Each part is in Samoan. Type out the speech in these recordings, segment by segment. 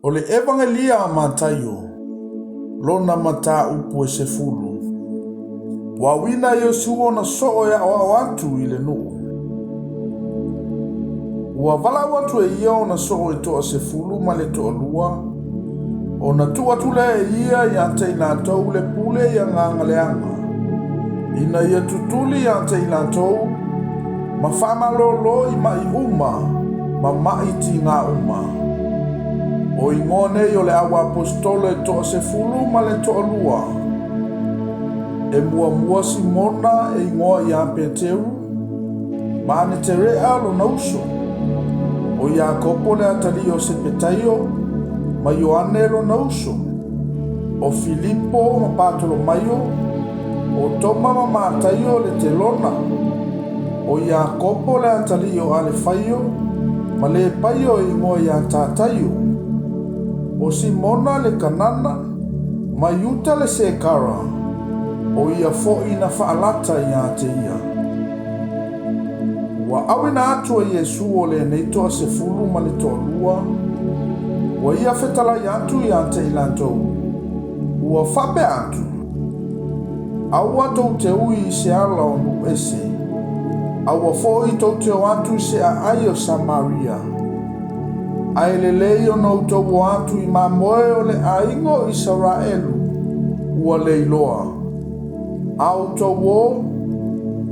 O le Evagelia a Mataio, lona mataupu e 10. Ua auina Iesu ona soo e aoao atu i le nuu. Ua valaau atu e ia ona soo e 10 ma le 12, ona tuu atu lea e ia ia te i latou le pule i agaga leaga, ina ia tutuli ia te i latou, ma faamalolo i ma'i uma ma ma'i tiga uma. O igoa nei o le au aposetolo e 10 ma le 12. E muamua Simona e igoa ia Peteru, ma Aneterea lona uso, o Iakopo le atalii o Sepetaio, ma Ioane lona uso, o Filipo ma Patolomaio, o Toma ma Mataio le Telona, o Iakopo le atalii o Alefaio, ma Lepaio e igoa ia Tataio, o Simona le Kanana, ma Iuta le Sekara, o ia fo'i na faalata ia te ia. Ua auina atu e Iesu o lenei 10 ma le 12, ua ia fetalai atu ia te i latou, ua faapea atu, aua tou te ui i se ala o nuu ese, aua fo'i tou te o atu i se aai o Samaria, ae lelei ona outou o atu i mamoe o le aiga o Isaraelu, ua leiloa. A outou o,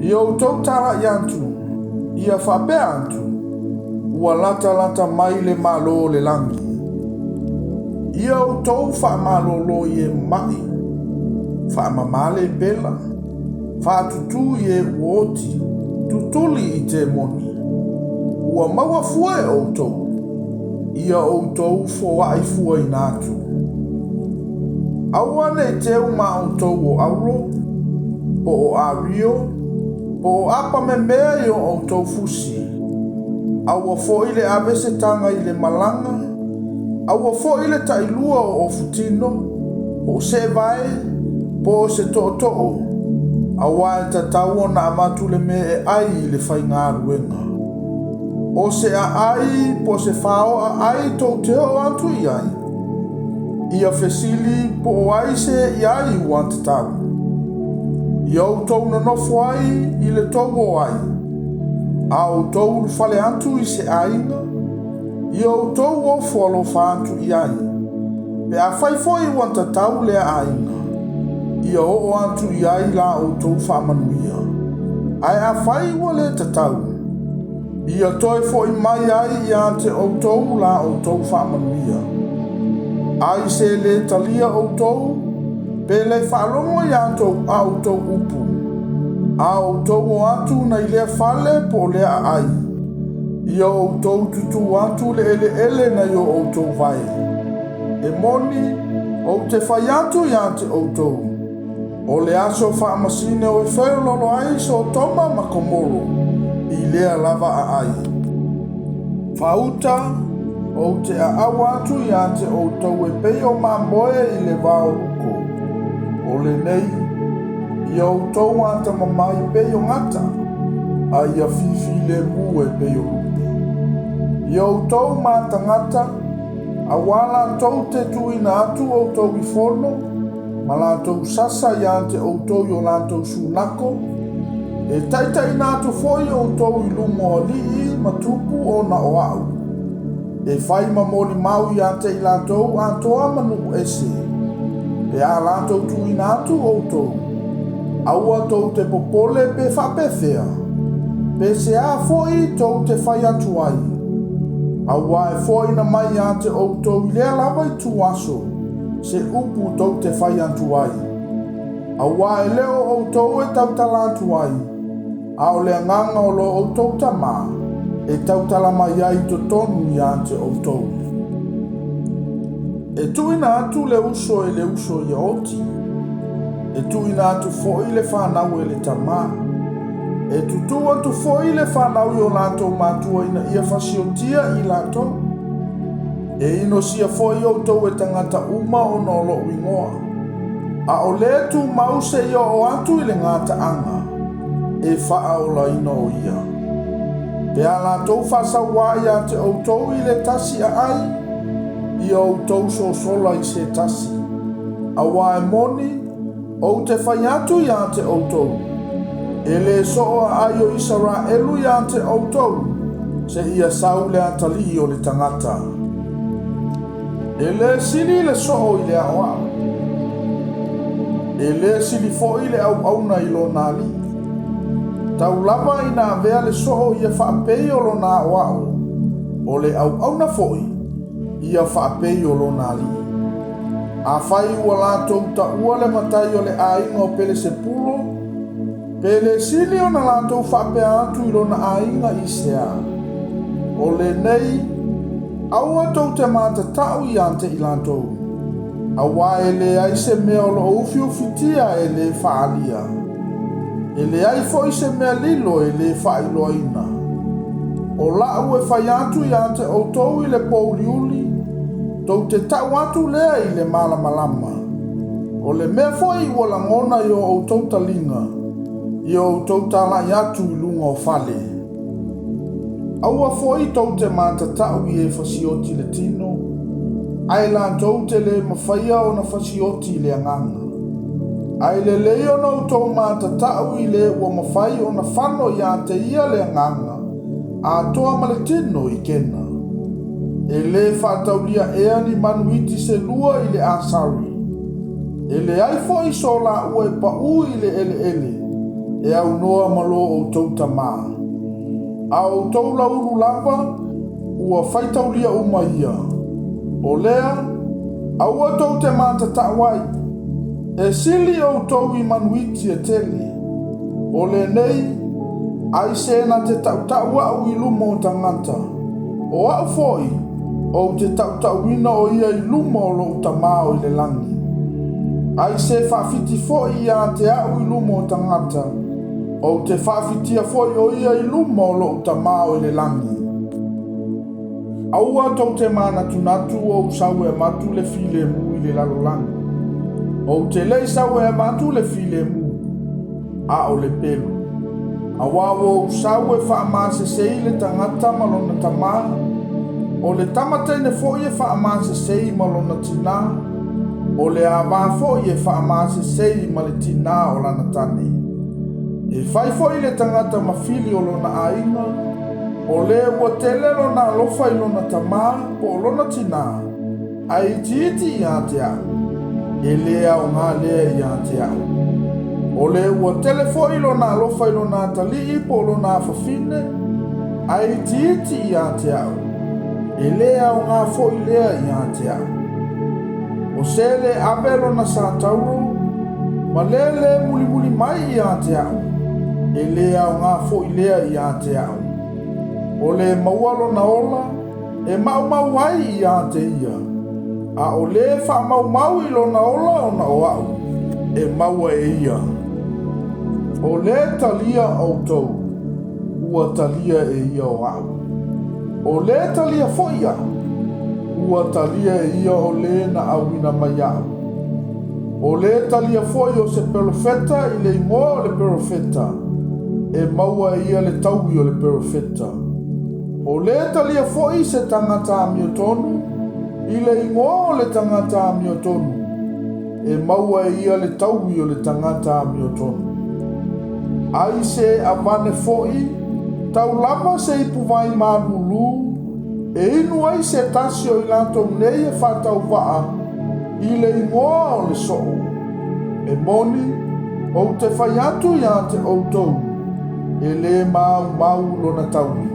ia outou tala'i atu, ia faapea atu, ua latalata mai le Malo o le lagi. Ia outou faamalolo i e ma'i, faamamā le pela, faatutū i e ua oti, tutuli i temoni. Ua maua fua e outou, ia outou foa'i fuaina atu. Aua nei teu ma outou o auro, po o ario, po o apa memea i o outou fusi. Aua fo'i le ave se taga i le malaga, aua fo'i le ta'ilua o ofutino, po o se vae, po o se to'oto'o, auā e tatau ona avatu le mea e ai i le faigaluega. O se aai po o se fāo'a ai tou te oo atu i ai, ia fesili po o ai se i ai ua tatau. Ia outou nonofo ai i le tou o ai, a outou ulufale atu i se aiga, ia outou ofo alofa atu i ai, pe afai fo'i ua tatau lea aiga, ia oo atu i ai la outou faamanuia. Ae afai ua le tatau, ia toe fo'i mai ai ia te outou la outou faamanuia. Ai se le talia outou, pe le faalogo ia tou a outou upu, a outou o atu nai lea fale po o lea aai, ia outou tutū atu le eleele nai o outou vae. E moni, ou te fai atu ia te outou, o le aso faamasino e feoloolo ai Sotoma ma Komoro i lea lava aai. Faauta, ou te aau atu ia te outou e pei o mamoe i le vao luko. O lenei, ia outou atamamai pei o gata, a ia fifilemu e pei o lupe. Ia outou matagata, auā latou te tuuina atu outou i fono, ma latou sasa ia te outou i o latou sunako, e taitaiina atu fo'i outou i luma o alii ma tupu ona o a'u, e fai ma molimau ia te i latou atoa ma nuu ese. Pe a latou tuuina atu outou, aua tou te popole pe faapefea, pe se a fo'i tou te fai atu ai, auā e foaina mai ia te outou i lea lava ituaso, se upu tou te fai atu ai. Auā e le o outou e tautala atu ai, a o le agaga o lo outou Tamā e tautala mai ai i totonu ia te outou. E tuuina atu le uso e le uso ia oti, e tuuina atu fo'i le fanau e le tamā, e tutū atu fo'i le fanau i o latou matua ina ia fasiotia i latou. E inosia fo'i outou e tagata uma ona o lo'u igoa, a o lē tumau seia oo atu i le gataaga, e faaolaina o ia. Pe a latou faasauā ia te outou i le tasi aai, Ia outou sosola i se tasi. Auā e moni, ou te fai atu iā te outou, e lē so'o aai o Isaraelu iā te outou, seia sau le Atalii o le tagata. E lē sili le so'o i le aoao, e lē sili foi le auauna i lona alii. Tau lava ina avea le so'o ia faapei o lona aoao, o le auauna foi ia faapei o lona alii. Afai ua latou taua le matai o le aiga o Pelesepulo, pe le sili ona latou faapea atu i lona aiga i sea? O lenei, aua tou te matata'u iā te i latou, auā e leai se mea o loo ufiufitia e lē faaalia, e leai foi se mea lilo e lē faailoaina. O la'u e fai atu iā te outou i le pōuliuli, tou te ta'u atu lea i le malamalama. O le mea foi ua lagona i o outou taliga, ia outou tala'i atu i luga o fale. Aua foi tou te matata'u i e fasioti le tino, ae latou te lē mafaia ona fasioti le agaga. Ae lelei ona outou matata'u i le ua mafai ona fano iā te ia le agaga, atoa ma le tino i Kena. E lē faataulia ea ni manu iti se lua i le asari. E leai foi so laua e paū i le eleele e aunoa ma lo outou Tamā. A o outou laulu lava, ua faitaulia uma ia. O lea, aua tou te matata'u ai, e sili outou i manu iti e tele. O lenei, ai se na te ta'uta'u a'u i luma o tagata, o a'u foi, ou te ta'uta'uina o ia i luma o lo'u Tamā o i le lagi. Ai se faafiti foi iā te a'u i luma o tagata, ou te faafitia foi o ia i luma o lo'u Tamā o i le lagi. Aua tou te manatunatu ua ou sau e avatu le filemu i le lalolagi. Ou te le i sau e avatu le filemu, a o le pelu. Auā ua ou sau e faamasesei le tagata ma lona tamā, o le tama teine foi e faamasesei ma lona tinā, o le avā foi e faamasesei ma le tinā o lana tane. E fai foi le tagata ma fili o lona aiga, o le ua tele lona alofa i lona tamā po o lona tinā, ae itiiti iā te a'u, e lē aogā lea iā te a'u. O le ua tele foi lona alofa i lona atalii po o lona afafine, ae itiiti iā te a'u, e lē aogā foi lea iā te a'u. O se lē ave lona satauro, ma le lē mulimuli mai iā te a'u, e lē aogā foi lea iā te a'u. O le maua lona ola, e maumau ai iā te ia, a o lē faamaumau i lona ola ona o a'u, e maua e ia. O lē talia outou, ua talia e ia o a'u. O lē talia foi a'u, ua talia e ia o lē na auina mai a'u. O lē talia foi o se perofeta i le igoa o le perofeta, e maua e ia le taui o le perofeta. O lē talia foi se tagata amiotonu i le igoa o le tagata amiotonu, e maua e ia le taui o le tagata amiotonu. Ai se avane foi, tau lava se ipuvai malūlū, e inu ai se tasi o i latou nei e faatauvaa i le igoa o le soo. E moni, ou te fai atu iā te outou, e lē maumau lona taui.